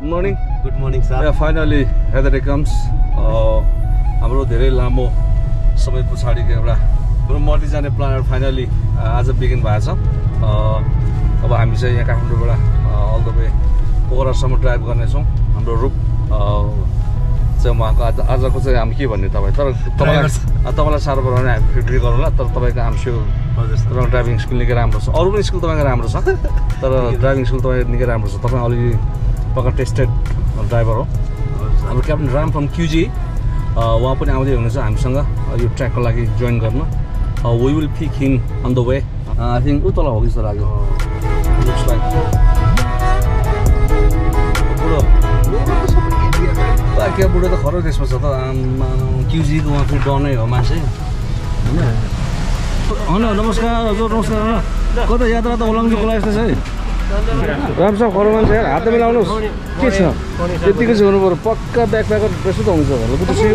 morning. Good morning, sir. Yeah, finally, here it comes. हाम्रो धेरै लामो समय पछाडिको एउटा मर्ती जाने प्लानहरु फाइनली आज बिगिन भएको छ। अब हामी चाहिँ यहाँ काठमाडौँबाट अल द वे पोखरासम्म ड्राइभ गर्ने छौं। हाम्रो रुट चाहिँ उहाँको आजको चाहिँ हामी के भन्ने तपाईँ तर तपाईलाई सारो बनाउने हामी फिक्री गरौँला। तर तपाईको आम स्योर तपाईको ड्राइभिङ स्किल निकै राम्रो छ। अरु पनि स्किल तपाईको राम्रो छ तर ड्राइभिङ स्किल तपाईको निकै राम्रो छ। तपाई अलि पक्का टेस्टेड ड्राइभर हो। हाम्रो क्याप्टन राम फ्रम क्युजी उहाँ पनि आउँदै हुनुहुन्छ हामीसँग यो ट्र्याकको लागि जोइन गर्न। We will pick him on the way. I think उतला हो कि जस्तो लाग्यो। लुक्स लाइक क्या बुढो त खरो देशमा छ त। क्युजीको उहाँ फेरि डनै हो मान्छे होइन। नमस्कार हजुर नमस्कार। कता यात्रा त ओलाङको लागि यस्तो छ है। राम साहब खरो मान्छे हात मिलाउनुहोस् के छ यतिकै चाहिँ हुनु पर्यो। पक्का ब्याक प्याकर बेसो त हुन्छ होला बुझ्छु।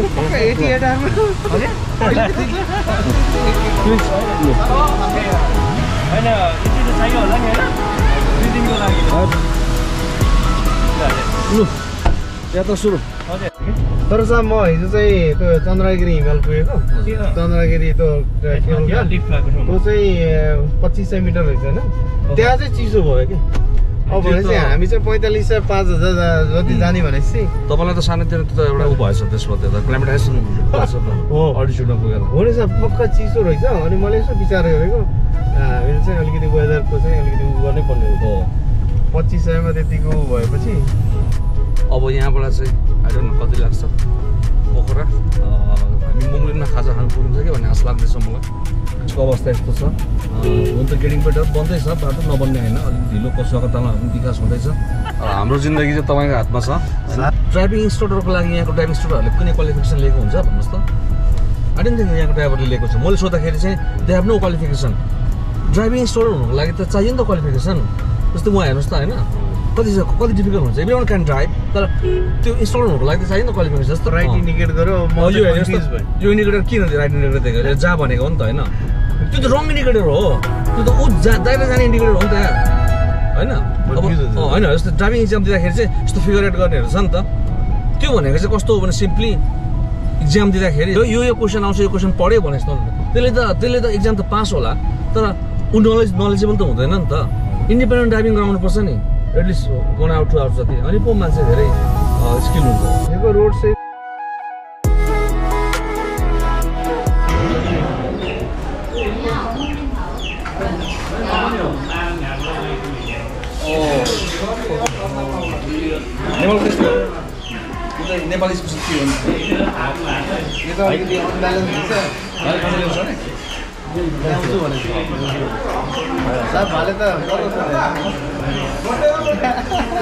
लु यात्रा सुरु। तर सर म हिजो चाहिँ त्यो चन्द्रगिरी हिमाल पुगेको। चन्द्रगिरी त्यो चाहिँ 2500 मिटर रहेछ होइन। त्यहाँ चाहिँ चिसो भयो कि। अब भनेपछि हामी चाहिँ 4500 5000 जति जाने भनेपछि तपाईलाई त सानोतिर त एउटा उ भएछ त्यसमा त क्लाइमेटाइजेसन हो अल्टिट्युडमा पुगेर हो नि सर। पक्का चिसो रहेछ। अनि मैले यसो विचार गरेको हामीले चाहिँ अलिकति वेदरको चाहिँ अलिकति उ गर्नै पर्ने हो। 2500 मा त्यतिको भएपछि अब यहाँबाट चाहिँ आई डोन्ट नो कति लाग्छ पोखरा। हामी मुङलिनमा खाजा खानु पुगिन्छ कि भन्ने आशा लाग्दैछ मलाई। यसको अवस्था यस्तो छ। हुन त गेटिङ बेटर बन्दैछ बाटो नबन्ने होइन। अलिक ढिलो कसोको तल विकास हुँदैछ। हाम्रो जिन्दगी चाहिँ तपाईँको हातमा छ। ड्राइभिङ इन्स्ट्रक्टरको लागि यहाँको ड्राइभिङ इन्स्ट्रक्टरहरूले कुनै क्वालिफिकेसन लिएको हुन्छ भन्नुहोस् त। आई डोन्ट थिङ्क यहाँको ड्राइभरले लिएको छ। मैले सोद्धाखेरि चाहिँ they have no qualification. Driving instructor हुनुको लागि त चाहियो नि त क्वालिफिकेसन। जस्तो उहाँ हेर्नुहोस् त होइन कति डिफिकल्ट हुन्छ। एभ्री वान क्यान ड्राइभ तर त्यो इन्स्टलर हुनुको लागि त चाहियो नि त क्वालिफिकेसन। जस्तो राइट इन्डिकेट गर्यो यो इन्डिकेटर किन राइट इन्डिकेटर दिएको जा भनेको हो नि त होइन। त्यो त रङ इन्डिकेटर हो। त्यो त ऊ दाइर जाने इन्डिकेटर हो नि त होइन। होइन जस्तो ड्राइभिङ इक्जाम दिँदाखेरि चाहिँ यस्तो फिगर आउट गर्नेहरू छ नि त। त्यो भनेको चाहिँ कस्तो हो भने सिम्पली इक्जाम दिँदाखेरि यो क्वेसन आउँछ यो क्वेसन पढ्यो भने जस्तो त्यसले त इक्जाम त पास होला तर ऊ नलेजेबल त हुँदैन नि त। इन्डिपेन्डेन्ट ड्राइभिङ गराउनुपर्छ नि एटलिस्ट 1 आवर 2 आवर जति। अनि पो मान्छे धेरै स्किल हुन्छ। यो रोड चाहिँ नेपाली स्पेसल के हुन्छ यो त अलिकति अनब्यालेन्स हुन्छ।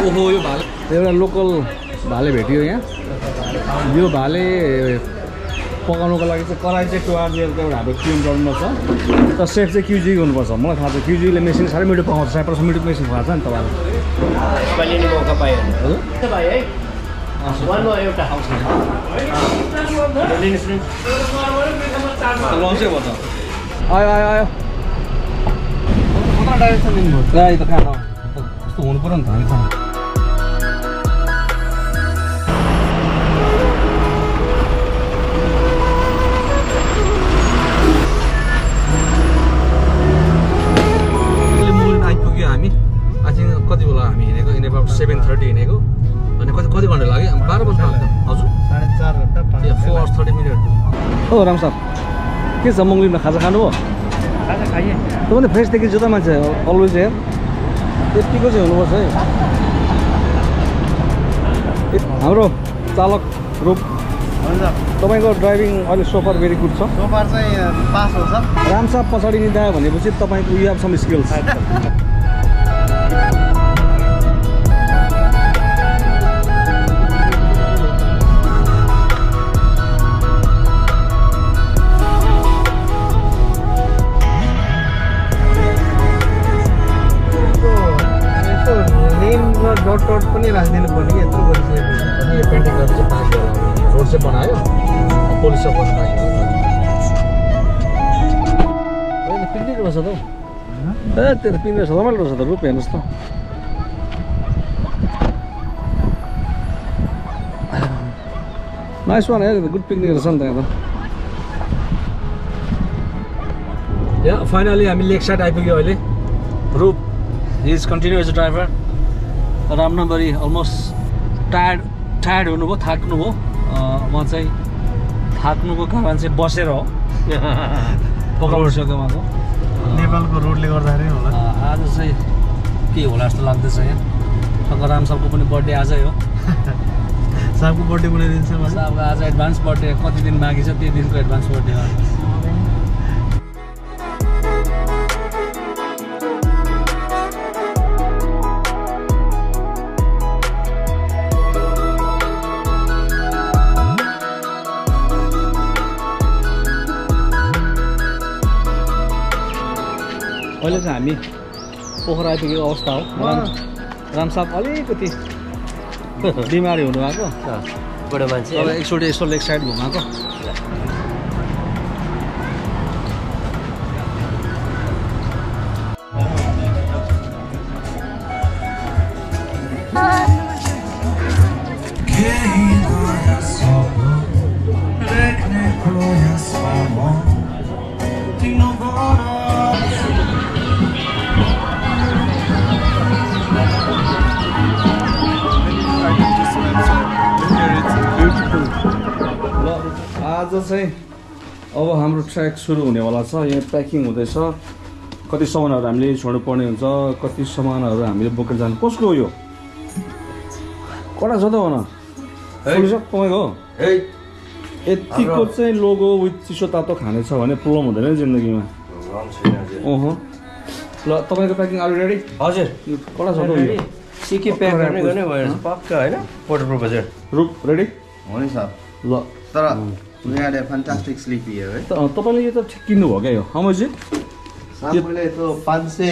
ओहो यो भाले एउटा लोकल भाले भेटियो यहाँ। यो भाले पकाउनुको लागि चाहिँ कराई चाहिँ 2 आवरको एउटा हाम्रो क्युम ग्राउन्डमा छ। तर सेफ चाहिँ क्युजी हुनुपर्छ। मलाई थाहा छ क्युजीले मेसिन साह्रै मिठो पकाउँछ। 100% मिठो मेसिन खुवाएको छ नि तपाईँलाई। मौका पायो हजुर लन्चै भयो त। आयो आयो आयो कता डाइरेक्सन लिनुभयो? त खाना कस्तो हुनु पर्यो नि त हामी खाना। आइपुग्यो हामी। आई थिङ्क कति बेला हामी हिँडेको 7:30 हिँडेको। अनि कति घन्टा लाग्यो? 12 बजी लाग्यो। हजुर 4.5 घन्टा 4 hours 30 minutes। हो राम साहब के छ मुङलिममा खाजा खानुभयो? खाजा खाइए। तपाईँ फ्रेस देखिन्छ त मान्छे अलवेज हेयर। यतिको चाहिँ हुनुपर्छ है। हाम्रो चालक रूप तपाईँको ड्राइभिङ अहिले सोफार भेरी गुड छ। सोफार चाहिँ पास हो सर। राम साहब पछाडि निदायो भनेपछि तपाईँको you have some skills. Dot पनि राखिदिनु पर्ने कि यत्रो गरिसकेको अनि यो पेन्टिङ गरेर चाहिँ पाइयो रोड चाहिँ बनायो पोलिस सब गर्न पाइयो। अहिले पिन्डिङ रहेछ त ए त्यो त पिन्डिङ रहेछ रमाइलो रहेछ त रूप हेर्नुहोस् त। Nice one, yeah. Good picnic or something. Yeah, finally हामी लेकसाइड आइपुग्यो अहिले रूप he is continue as a driver Ramnagari almost tired हुनुभयो थाक्नुभयो म चाहिँ थाक्नुको कारण चाहिँ बसेर हो पकाउन सक्यो उहाँको नेपालको रोडले गर्दाखेरि होला आज चाहिँ के होला जस्तो लाग्दैछ यहाँ ठक्क राम साहबको पनि बर्थडे आजै हो साहबको बर्थडे बनाइदिन्छ साहबको आज एडभान्स बर्थडे कति दिन बाँकी छ त्यही दिनको एडभान्स बर्थडे हो अहिले चाहिँ हामी पोखरा आइपुगेको अवस्था हो राम साहब अलिकति बिमारी हुनुभएको बुढो मान्छे एकचोटि यसो लेग साइड घुमाएको आज चाहिँ अब हाम्रो ट्र्याक सुरु हुनेवाला छ यहाँ प्याकिङ हुँदैछ कति सामानहरू हामीले छोड्नु पर्ने हुन्छ कति सामानहरू हामीले बोकेर जानु कसको हो यो कडा छ त भन तपाईँको हो यतिको चाहिँ लोगो विथ चिसो तातो खाने छ भने प्रब्लम हुँदैन जिन्दगीमा ओहो ल तपाईँको प्याकिङ अलरेडी रेडी हजुर कडा छ त सिके प्याक गर्ने भयो पक्का होइन वाटरप्रुफ हजुर रूप रेडी हो नि सर ल तर we had a fantastic sleep here है तपाईले यो त ठिक किन्नु भयो क्या यो हाउ मच मैले त 500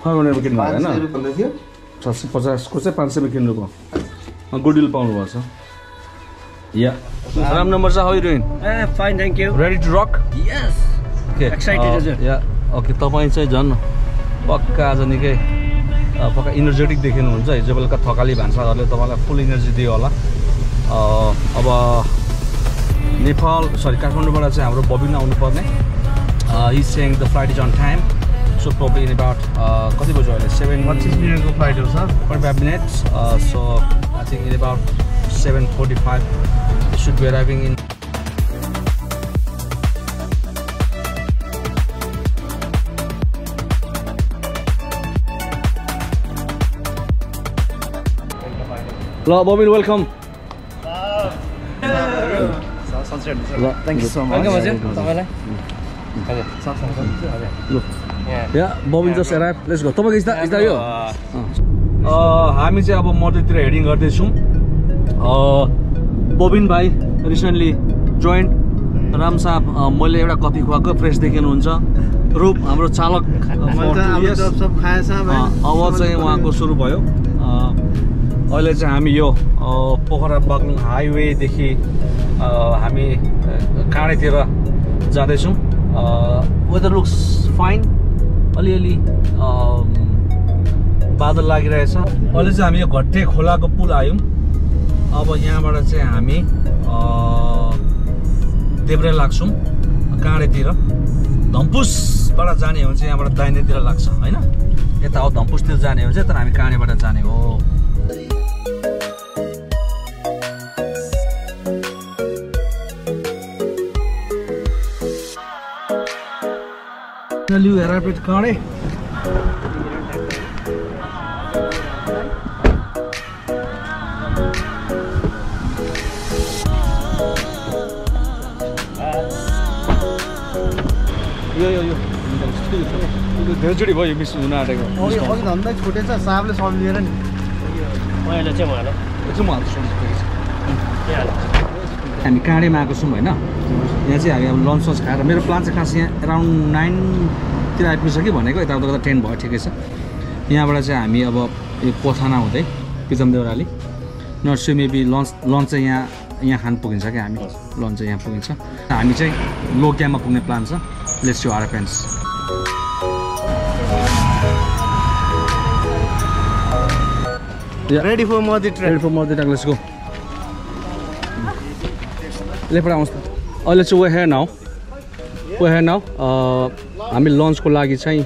500 किन्नु भयो हैन 500 रुपैयाँ थियो 650 को चाहिँ 500 मा किन्नु भयो गुड डिल पाउनु भएछ या राम नम्बर छ how you doing fine thank you ready to rock yes okay excited हजुर या ओके तपाई चाहिँ झन् पक्का आज निकै पक्का एनर्जेटिक देखिनुहुन्छ हिजो बेलुका थकाली भान्साहरूले तपाईलाई फुल एनर्जी दियो होला अब नेपाल सरी काठमाडौँबाट चाहिँ हाम्रो बबिन आउनुपर्ने is saying the flight is on time so probably in about कति बज्यो अहिले 25 मिनटको फ्लाइट हो sir 45 minutes so I think in about 7:45 it should be arriving in ल बबिन वेलकम ल थ्याङ्क यू सो मच या बबिन जस्ट एराइभ लेट्स गो तपाईँको इस्ता यो हामी चाहिँ अब मर्देतिर हेडिङ गर्दैछौँ बबिन भाइ रिसेन्टली जोइन्ट राम साहब मैले एउटा कफी खुवाएको फ्रेस देखिनुहुन्छ रूप हाम्रो चालक अब चाहिँ उहाँको सुरु भयो अहिले चाहिँ हामी यो पोखरा बागलुङ हाइवेदेखि हामी काँडेतिर जाँदैछौँ वेदर लुक्स फाइन अलिअलि बादल लागिरहेछ अहिले चाहिँ हामी यो घट्टे खोलाको पुल आयौँ अब यहाँबाट चाहिँ हामी देब्रे लाग्छौँ काँडेतिर धम्पुसबाट जाने हो भने चाहिँ यहाँबाट दाहिनेतिर लाग्छ होइन यता हो धम्पुसतिर जाने हो चाहिँ तर हामी काँडेबाट जाने हो You arrived at Kane. यो धेरैचोटि भयो मिस हुन आँटेको अघि धन्दै छुटेछ साहबले सम्झिएर नि मैले चाहिँ मलाई हामी काँडेमा आएको छौँ होइन यहाँ चाहिँ हामी अब लन्च सन्च खाएर मेरो प्लान चाहिँ खास यहाँ अराउन्ड 9 तिर आइपुगिसक्यो भनेको यताउता गर्दा 10 भयो ठिकै छ यहाँबाट चाहिँ हामी अब यो पोथाना हुँदै Pritam Deurali nursery maybe lunch चाहिँ यहाँ खान पुगिन्छ क्या हामी लन्च चाहिँ यहाँ पुगिन्छ हामी चाहिँ लोकियामा पुग्ने प्लान छ लेट्स यु आरएफएन्स रेडी फर मर्दी ट्र्याक लेट्स गो लेपडा आउँछ अहिले चाहिँ वे हेयर नाउ हामी लन्चको लागि चाहिँ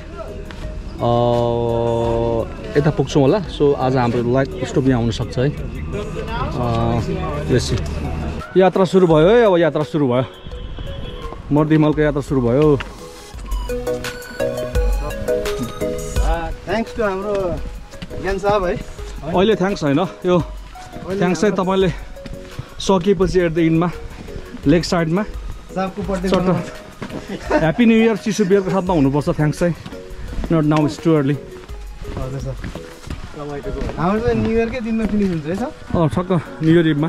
यता पुग्छौँ होला सो आज हाम्रो लाइट स्टोभ यहाँ आउनसक्छ है बेसी यात्रा सुरु भयो है अब यात्रा सुरु भयो मर्दिमलको यात्रा सुरु भयो थ्याङ्क्स टु हाम्रो ज्ञान साहब है अहिले थ्याङ्क्स होइन यो थ्याङ्क्स चाहिँ तपाईँले सकिएपछि एट द इन्डमा लेग साइडमा ह्याप्पी न्यू इयर चिसो बियरको साथमा हुनुपर्छ थ्याङ्क्स चाहिँ not now it's too early हजुर सर हाम्रो चाहिँ न्यु इयरकै दिनमा फिनिस हुन्छ है सर ठक्क न्यु इयर इभमा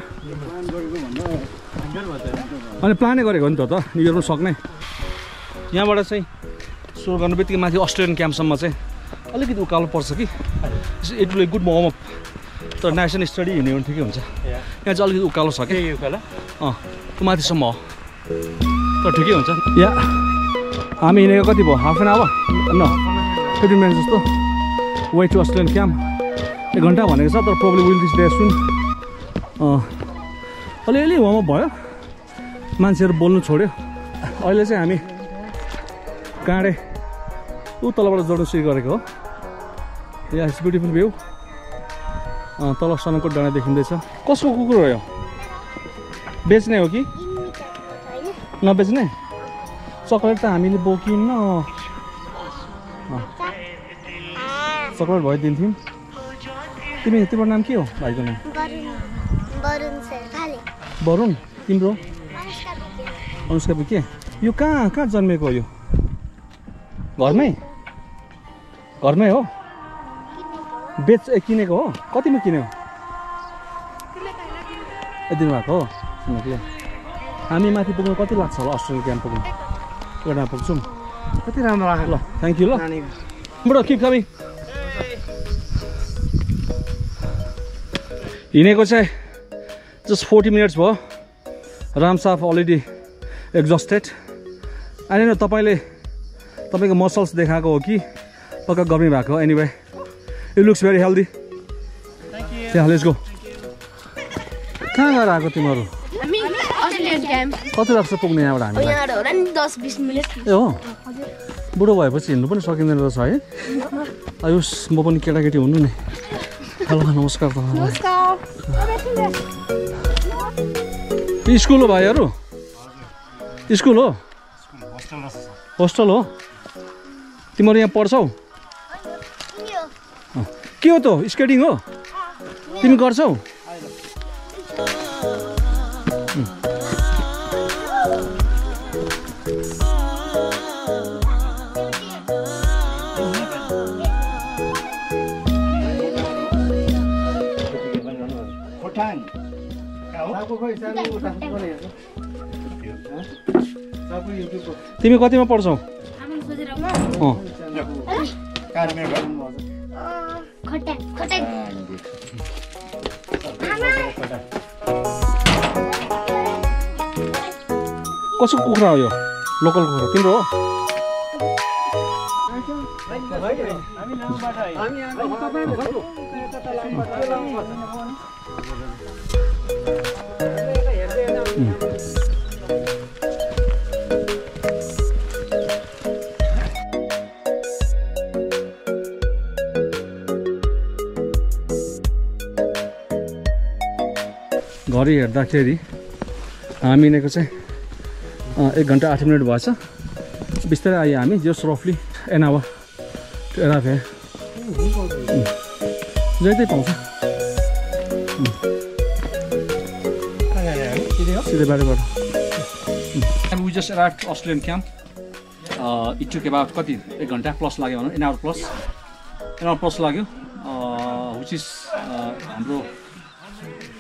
अनि प्लानै गरेको हो नि त न्यु इयरमा सक्ने यहाँबाट चाहिँ सुरु गर्नु बित्तिकै माथि अस्ट्रेलियन क्याम्पसम्म चाहिँ अलिकति उकालो पर्छ कि इट विल गुड वार्मअप तर नेसनल स्टडी हिँड्यो भने ठिकै हुन्छ यहाँ चाहिँ अलिकति उकालो छ कि उकालो त्यो माथिसम्म हो तर ठिकै हुन्छ या हामी हिँडेको कति भयो हाफ एन आवर न 15 मिनट जस्तो वे टु अस्ट्रेलियन क्याम्प 1 घन्टा भनेको छ तर प्रोब्लम विल रिच देयर सुन अलिअलि वार्मअप भयो मान्छेहरू बोल्नु छोड्यो अहिले चाहिँ हामी काँडे ऊ तलबाट जोड्नु सुरु गरेको हो या इट्स ब्युटिफुल भ्यू तल सनको डाँडा देखिँदैछ कसको कुकुर हो यो बेच्ने हो कि नबेच्ने चक्लेट त हामीले बोकिन्न चक्लेट भइदिन्थ्यौँ तिम्रो नाम के हो भाइको नाम वरुण तिम्रो अनुष्का के यो कहाँ जन्मेको हो यो घरमै हो किनेको हो कतिमा किन्यो दिनु भएको हो हामी माथि पुग्नु कति लाग्छ होला अस्ट्रेलिया क्याम्प पुग्नु एउटा पुग्छौँ कति राम्रो लाग्यो ल थ्याङ्क यू ल ब्रो किप कमिङ हिँडेको चाहिँ जस्ट 40 मिनट्स भयो राम साहब अलरेडी एक्जस्टेड अहिले न तपाईँको मसल्स देखाएको हो कि पक्का गर्मी भएको anyway it looks very healthy त्यहाँ लेट्स गो कहाँ गएर आएको तिमीहरू कति लाग्छ पुग्ने यहाँबाट हामी 10-20 मिनट ए हो बुढो भएपछि हिँड्नु पनि सकिँदैन रहेछ है आयुष म पनि केटाकेटी हुनु नि हेलो नमस्कार तपाईँलाई स्कुल हो भाइहरू स्कुल हो होस्टल हो तिमीहरू यहाँ पढ्छौ के हो त स्केटिङ हो तिमी गर्छौ तिमी कतिमा पढ्छौ कसको कुखुरा हो यो लोकल कुखुरा तिम्रो हो घडी हेर्दाखेरि हामी हिँडेको चाहिँ 1 घन्टा 8 मिनट भएछ बिस्तारै आयो हामी जस्ट रफली an hour to arrive here जहिले पाउँछ सिधै बाटोबाट we just arrive to Australian camp it took about कति 1 घन्टा प्लस लाग्यो भनौँ एन आवर प्लस लाग्यो विच इज हाम्रो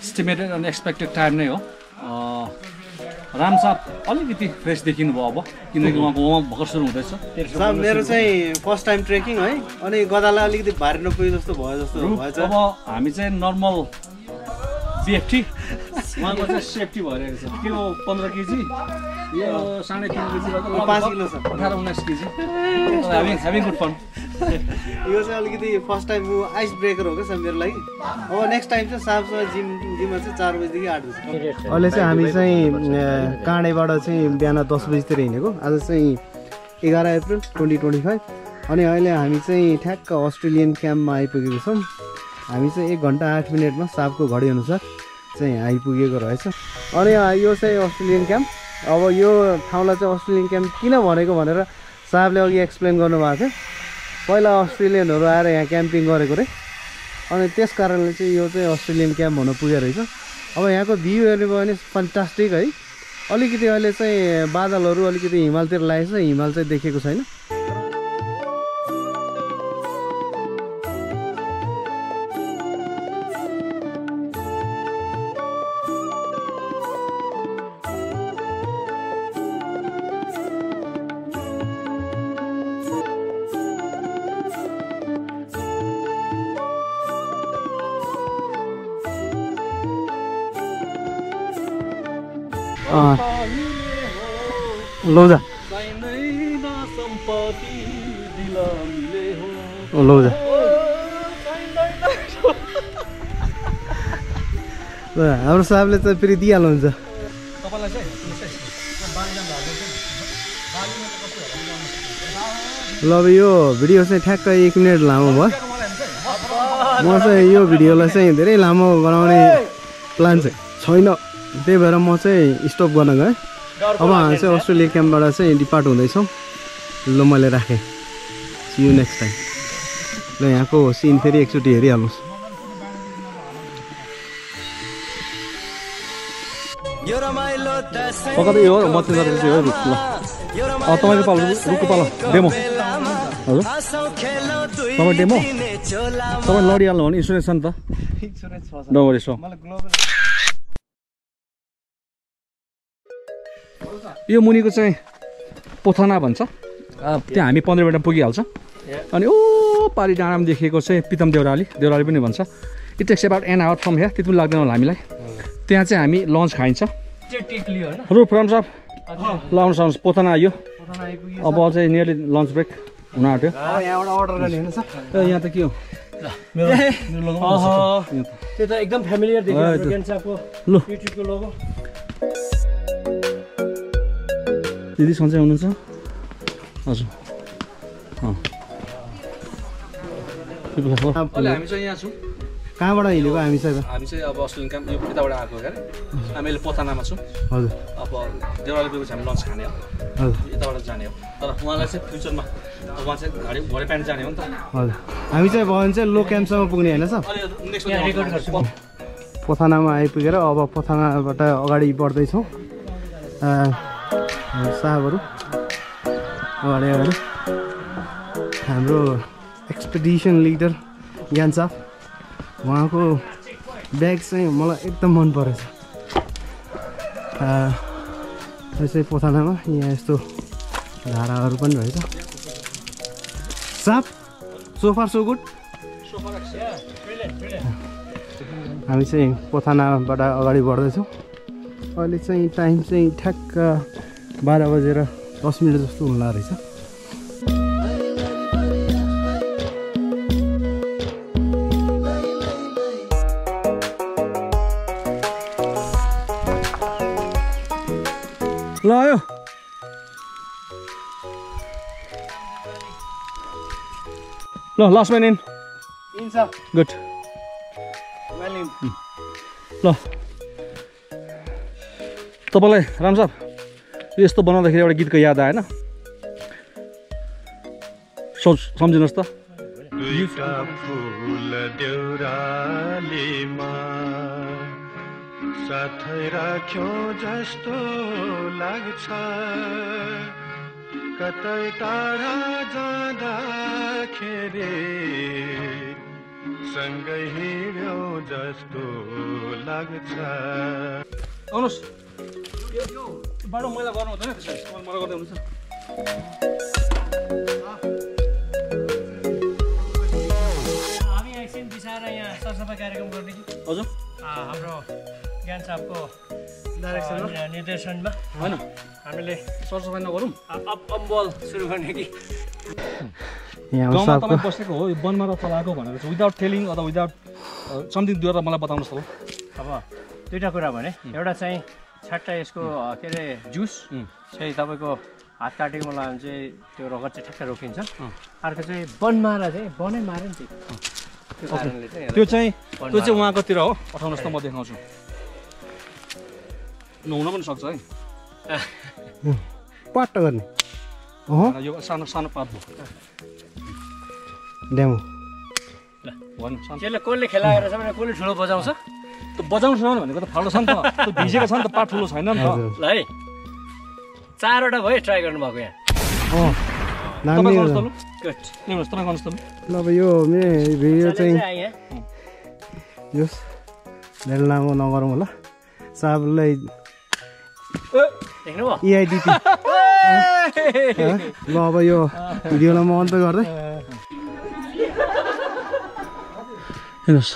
एस्टिमेटेड अनि एक्सपेक्टेड टाइम नै हो राम साहब अलिकति फ्रेस देखिनु भयो अब किनकि उहाँको वार्मअप भर्खर सुरु हुँदैछ साहब मेरो चाहिँ फर्स्ट टाइम ट्रेकिङ है अनि गदालाई अलिकति भारी नपुगे जस्तो भयो भएछ अब हामी चाहिँ नर्मल सेफ्टी उहाँको चाहिँ सेफ्टी भइरहेको छ त्यो 15 केजी यो 3.5 केजी 5 किलो छ 18-19 केजी ह्याभिङ गुड फन यो चाहिँ अलिकति फर्स्ट टाइम आइस ब्रेकर हो क्या मेरो लागि। अब नेक्स्ट टाइम चाहिँ साफसँग जिममा चाहिँ 4 बजीदेखि 8 बजी। अहिले चाहिँ हामी चाहिँ काँडेबाट चाहिँ बिहान 10 बजीतिर हिँडेको। आज चाहिँ 11 अप्रिल 2025 अनि अहिले हामी चाहिँ ठ्याक्क अस्ट्रेलियन क्याम्पमा आइपुगेको छौँ। हामी चाहिँ 1 घन्टा 8 मिनटमा सापको घडी अनुसार चाहिँ आइपुगेको रहेछ। अनि यो चाहिँ अस्ट्रेलियन क्याम्प। अब यो ठाउँलाई चाहिँ अस्ट्रेलियन क्याम्प किन भनेको भनेर साहबले अघि एक्सप्लेन गर्नुभएको थियो। पहिला अस्ट्रेलियनहरू आएर यहाँ क्याम्पिङ गरेको रे, अनि त्यस कारणले चाहिँ यो चाहिँ अस्ट्रेलियन क्याम्प हुन पुगेको रहेछ। अब यहाँको भ्यू हेर्नुभयो भने फन्टास्टिक है। अलिकति अहिले चाहिँ बादलहरू अलिकति हिमालतिर लागेको छ, हिमाल चाहिँ देखेको छैन। लौजा लौजा हाम्रो साहबले चाहिँ फेरि दिइहाल्नुहुन्छ। ल अब यो भिडियो चाहिँ ठ्याक्क 1 मिनट लामो भयो। म चाहिँ यो भिडियोलाई चाहिँ धेरै लामो बनाउने प्लान चाहिँ छैन, त्यही भएर म चाहिँ स्टप गर्न गएँ। अब हामी चाहिँ अस्ट्रेलिया क्याम्पबाट चाहिँ डिपार्ट हुँदैछौँ। ल मैले राखेँ, सी यु नेक्स्ट टाइम। ल यहाँको सिन फेरि एकचोटि हेरिहाल्नुहोस्। कतै हो म चाहिँ गरेको हो रुख। ल तपाईँको पालो रुखको पालो डेमो। हजुर तपाईँ डेमो तपाईँ लडिहाल्नु भने इन्सुरेन्स छ नि त। डोरी सो यो मुनिको चाहिँ पोथना भन्छ, त्यहाँ हामी 15 मिनटमा पुगिहाल्छ। अनि ओ पारी डाँडामा देखिएको चाहिँ पितम देउराली पनि भन्छ। It takes about an hour from here, त्यति पनि लाग्दैन होला हामीलाई। त्यहाँ चाहिँ हामी लन्च खाइन्छ। रुफ फ्रम्स अफ लाउन्स आउन्स पोथना आयो। अब चाहिँ नियरली लन्च ब्रेक हुन आँट्यो। यहाँबाट अर्डर गर्ने होइन सर? यहाँ त के हो त्यो त एकदम फ्यामिलियर देखिन्छ गेन्साको ल युट्युबको लोगो। दिदी सन्चै हुनुहुन्छ? हजुर हामी चाहिँ यहाँ छौँ। कहाँबाट हिँडेको हामी चाहिँ? हामी चाहिँ अब अस्ट्रेलियन क्याम्प यो यताबाट आएको क्या। हामी अहिले पोथानामा छौँ। हजुर अब देउराली पुगेपछि हामी लन्च खाने हो। हजुर यताबाट जाने हो, तर उहाँलाई चाहिँ फ्युचरमा अब उहाँ चाहिँ घरे प्यान्ट जाने हो नि त। हजुर हामी चाहिँ भयो भने चाहिँ लो क्याम्पसम्म पुग्ने होइन सर? पोथानामा आइपुगेर अब पोथानाबाट अगाडि बढ्दैछौँ। साहबहरू अगाडि अगाडि हाम्रो एक्सपेडिसन लिडर ज्ञान साहब, उहाँको ब्याग चाहिँ मलाई एकदम मन परेछ। यो चाहिँ पोथानामा यहाँ यस्तो धाराहरू पनि रहेछ। साहब सो फार सो गुड। हामी चाहिँ पोथानाबाट अगाडि बढ्दैछौँ। अहिले चाहिँ टाइम चाहिँ ठ्याक्क 12 बजेर 10 मिनट जस्तो हुन रहेछ। ल आयो ल लास्ट म्यान इन गुड। ल तपाईँलाई राम साहब यस्तो बनाउँदाखेरि एउटा गीतको याद आएन? सम्झिनुहोस् त। साथै राख्यो जस्तो लाग्छ, कतै टाढा जाँदाखेरि सँगै हिँड्यो जस्तो लाग्छ। आउनुहोस्, यो बाटो मैला गर्नु हुँदैन त्यसरी, मलाई गर्दै हुनुहुन्छ। हामी एकछिन बिसाएर यहाँ सरसफाइ कार्यक्रम गर्ने कि? हजुर हाम्रो ज्ञान साहबको निर्देशनमा हामीले सरसफाइ नगरौँ, अम्बल सुरु गर्ने कि? यहाँ गाउँमा तपाईँ बसेको हो यो वनमा र चलाएको भनेर चाहिँ विदाउट टेलिङ अथवा विदाउट समथिङ दिएर मलाई बताउनुहोस् त ल। अब दुईवटा कुरा भने एउटा चाहिँ छट्टा यसको के अरे जुस चाहिँ तपाईँको हात काटेको मलाई चाहिँ त्यो रगत चाहिँ ठ्याक्क रोकिन्छ। अर्को चाहिँ बनमारा चाहिँ बनै मारे नि त्यो कारणले चाहिँ त्यो चाहिँ उहाँकोतिर हो, पठाउनुहोस् त म देखाउँछु। नहुन पनि सक्छ है पट्ट गर्ने यो सानो सानो पात भयो डेमो भन्नु सानो त्यसले कसले खेलाएर छ भने कसले ठुलो बजाउँछ त्यो बजाउनु छैन भनेको त फाल्टो छ नि त त्यो भिजेको छ नि त पात ठुलो छैन नि त। ल है 4वटा भयो ट्राई गर्नुभएको यहाँ। तपाईँ गर्नुहोस् त लु गुड ल्याउनुहोस् तपाईँ गर्नुहोस् त लु। ल अब यो भिडियो चाहिँ यहाँ जोस् धेरै लामो नगरौँ होला साहबलाई देख्नुभयो EIDP ल अब यो भिडियोलाई म अन्त गर्दै हेर्नुहोस्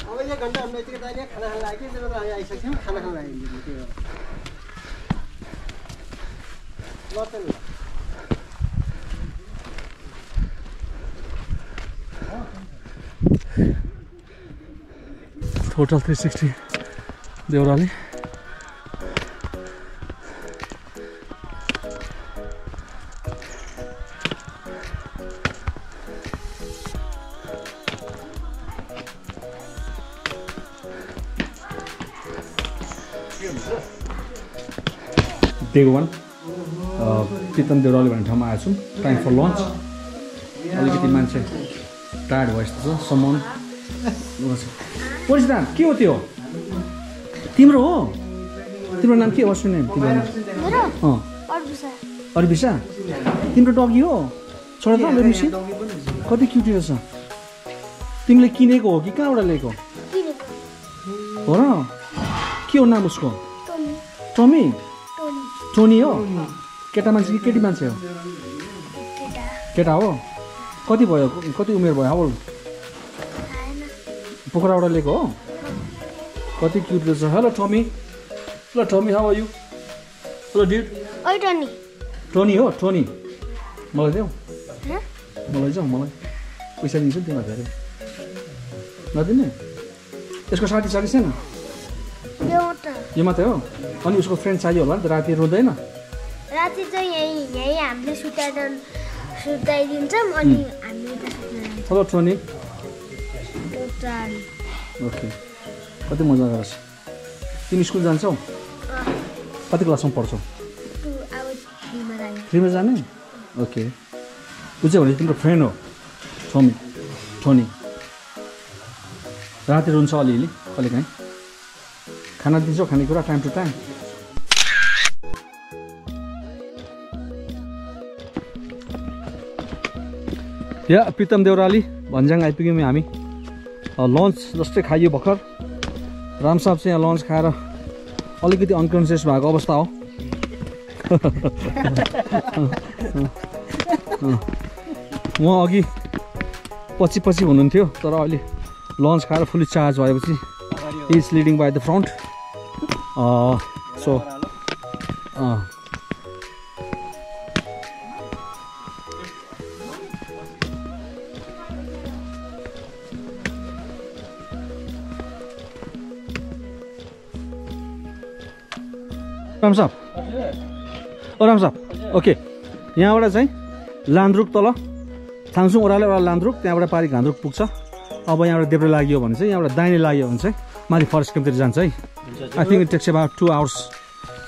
अब 1 घण्टा हामी यतिकै दाइले खाना खान लाग्यो त्यसले गर्दा हामी आइसक्यौँ खाना खान लाग्यो त्यो ल त ल टोटल 360 देउराली डे 1 प्रितम देउराली भन्ने ठाउँमा आएको छु। Time for lunch. अलिकति मान्छे टायर्ड भएछ सम्मान परिस्थिति के हो त्यो तिम्रो हो तिम्रो नाम के हो अश्विनी तिम्रो नाम अर्बिसा तिम्रो डगी हो छोरा त अर्बिसा कति क्युटी रहेछ तिमीले किनेको हो कि कहाँबाट ल्याएको हो र के हो नाम उसको टमी टोनी हो केटा मान्छे कि केटी मान्छे हो केटा हो कति भयो कति उमेर भयो हाउ पोखराबाट ल्याएको हो कति क्युट रहेछ हेलो टमी ल Tommy how are you hello dude ओइ टोनी टोनी हो टोनी मलाई देऊ मलाई जाऊ मलाई पैसा दिन्छु नि तिमीलाई धेरै नदिने यसको साथी साथी छैन यो मात्रै हो अनि उसको फ्रेन्ड चाहियो होला नि त राति रुँदैन राति चाहिँ यही हामीले सुताइदिन्छौँ अनि हामीले हेलो टोनी ओके कति मजा गर्छ तिमी स्कुल जान्छौ कति क्लासमा पढ्छौ 3मा जाने ओके ऊ चाहिँ भने तिम्रो फ्रेन्ड हो टोनी राति रुन्छ अलिअलि कहिलेकाहीँ खाना दिन्छौ खानेकुरा टाइम टु टाइम या प्रितम देउराली भन्ज्याङ आइपुग्यौँ हामी लन्च जस्तै खाइयो भर्खर राम साहब चाहिँ यहाँ लन्च खाएर अलिकति अनकन्सियस भएको अवस्था हो उहाँ अघि पछि हुनुहुन्थ्यो तर अहिले लन्च खाएर फुल्ली चार्ज भएपछि is leading by the front so Ram साहब ओके यहाँबाट चाहिँ लान्द्रुक तल थाङसुङ ओह्रालो एउटा लान्द्रुक त्यहाँबाट पारि घान्द्रुक पुग्छ। अब यहाँबाट देब्रे लाग्यो भने चाहिँ यहाँबाट दाहिने लाग्यो भने चाहिँ माथि फरेस्ट क्याम्पतिर जान्छ है। I think it takes about 2 hours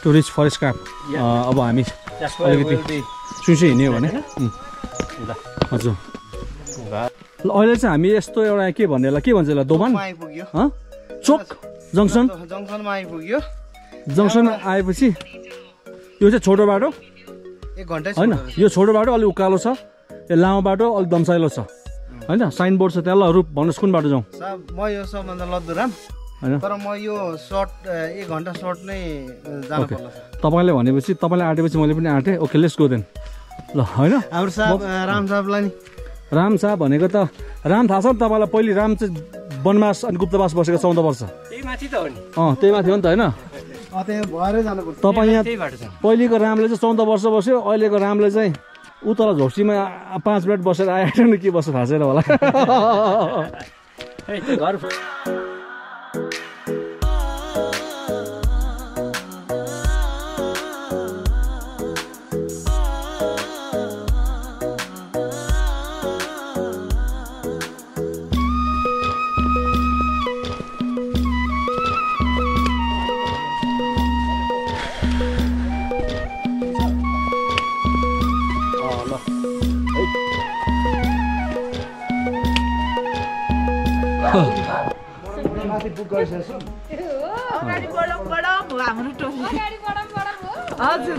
to reach forest camp. अब हामी अलिकति सुइसै हिँड्यो भने हजुर ल अहिले चाहिँ हामी यस्तो एउटा के भन्ने के भन्छ यसलाई दोभान चोक जङ्सनमा आइपुग्यो जङ्सन आएपछि यो चाहिँ छोटो बाटो 1 घण्टा होइन यो छोटो बाटो अलिक उकालो छ यो लामो बाटो अलिक दम्साइलो छ होइन साइनबोर्ड छ त्यहाँ ल रूप भन्नुहोस् कुन बाटो जाउँ म यो सबभन्दा लद्दुराम होइन तर म यो सर्ट 1 घण्टा सर्ट नै जानु पर्ला तपाईँले भनेपछि तपाईँले आँटेपछि मैले पनि आँटेँ ओके लेट्स गो देन ल होइन हाम्रो साहब राम साहबलाई नि राम साहब भनेको त राम थाहा छ नि तपाईँलाई पहिले राम चाहिँ वनवास अनि गुप्तवास बसेको 14 वर्ष त्यही माथि त हो नि त्यही माथि हो नि त होइन त्यहाँ भएरै जानुपर्छ। तपाईँ यहाँ त्यही बाटो छ पहिलेको रामले चाहिँ 14 वर्ष बस्यो, अहिलेको रामले चाहिँ उतल झोक्सीमा 5 मिनट बसेर आएर के बस्छ थाहा छैन होला। है त्यो घर माथि बुक गरिसकेछु। अगाडि बढौँ बढौँ हो हाम्रो टोली। हजुर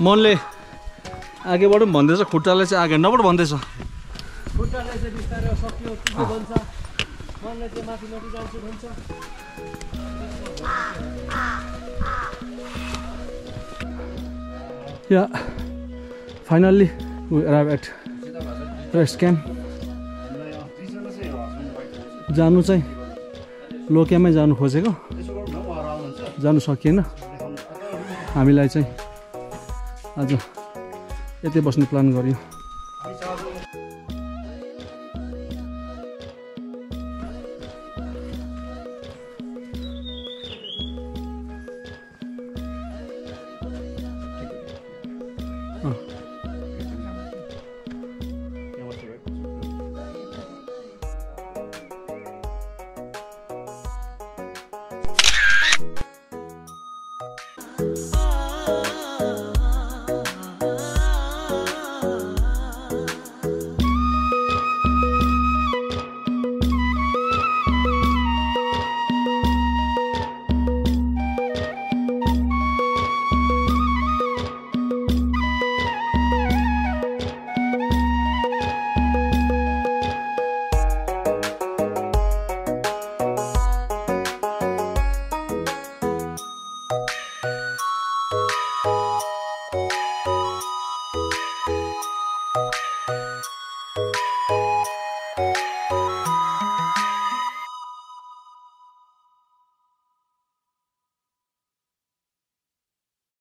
मनले आगे बढौँ भन्दैछ, खुट्टाले चाहिँ आगे नबढ भन्दैछ। खुट्टाले चाहिँ बिस्तारै सकियो पुग्यो भन्छ, मनले चाहिँ माथि माथि जान्छु भन्छ। Yeah, finally we arrive at rest camp. जानु चाहिँ लोकियामै जानु खोजेको, जानु सकिएन। हामीलाई चाहिँ आज यतै बस्ने प्लान गरियो।